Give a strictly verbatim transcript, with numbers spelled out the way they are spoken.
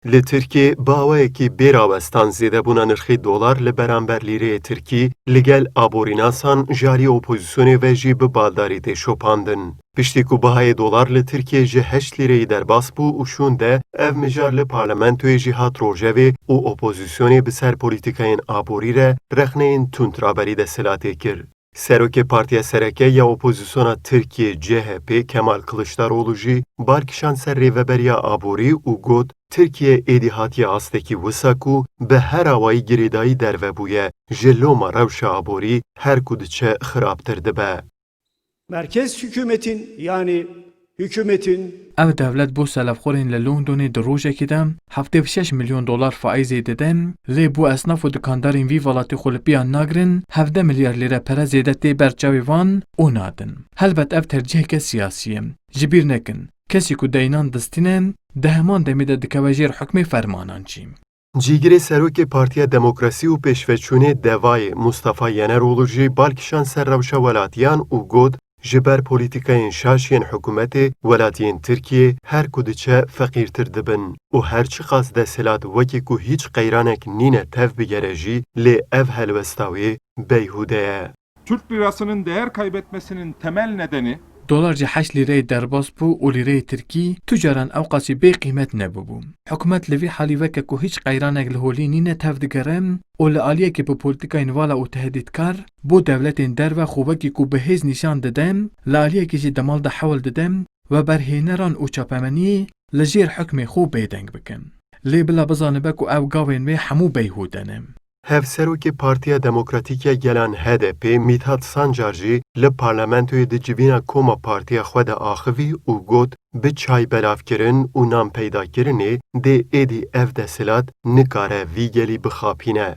Li Tirkiyê bi awayekî bê rawestan zêdebûna nirxê dolar li beramber lîreyê tirkî li gel aborînasan ji alî opozîsyonê ve jî bi baldarî tê şopandin. Piştî ku bihayê dolar li Tirkiyê ji heşt lîreyî derbas bû û şûnde, ev mijar li parlamentoyê jî hat rojevê û opozîsyonê bi ser polîtîkayên aborî re rexneyên tund raberî desthilatê kir. Serokê Partiya Sereke ya Opozîsyona Tirkiyê C H P Kemal Kılıçdaroğlu jî bal kişand ser rêveberiya aborî û got, Tirkiye êdî hatiye astekî wisa ku bi her awayî girêdayî derve bûye, ji loma rewşa aborî her ku diçe xirabtir dibe. Merkez hükümetin, yani hükümetin Ev dewlet bo selefxwerên li Londonê di rojekê de heftê û şeş milyon dolar faîzê dide, lê bo esnaf û dikandarên vî welatê xwe li piya nagirin, hevdeh milyar lîre pere zêde tê ber çavê wan û nadin. Helbet ev terciheke siyasî ye. Ji bîr nekin, kesî ku deynan distîne, di heman demê de dikeve jêr hukmê fermanan jî. Cîgirê Serokê Partiya Demokrasî û Pêşveçûnê DEVA'yê Mustafa Yeneroğlu jî bal kişand ser rewşa welatiyan û got, Ji ber polîtîkayên şaş yên hikûmetê, welatiyên Tirkiyê her ku diçe feqîrtir dibin û her çiqas desthilat wekî ku hîç qeyranek nîne tev bigere jî, lê ev helwesta wê beyhûde ye. Türk lirasının değer kaybetmesinin temel nedeni, Dolar ji heşt lîreyê derbas bû û lîreyê tirkî tu caran ewqasî bê qîmet nebûbû. Hikûmet li vî halî weke ku hîç qeyranek li holî nîne tev digere û li aliyekî bi polîtîkayên vala û tehdîtkar bo dewletên derve xwe wekî ku bi hêz nîşan dide, li aliyekî jî demal de hewl dide weberhêneran û çapemeniyê li jêr hukmê xwe bêdeng bike. Lê bila bizanibe ku ev gavên wê hemû beyhûde ne. Hevserokê Partiya Demokratîk ya Gelan H D P Mithat Sancar jî li parlamentoyê di civîna koma partiya xwe de axivî û got, Bi çay belavkirin û nan peydakirinê dê êdî ev desthilat nikare vî gelî bixapîne.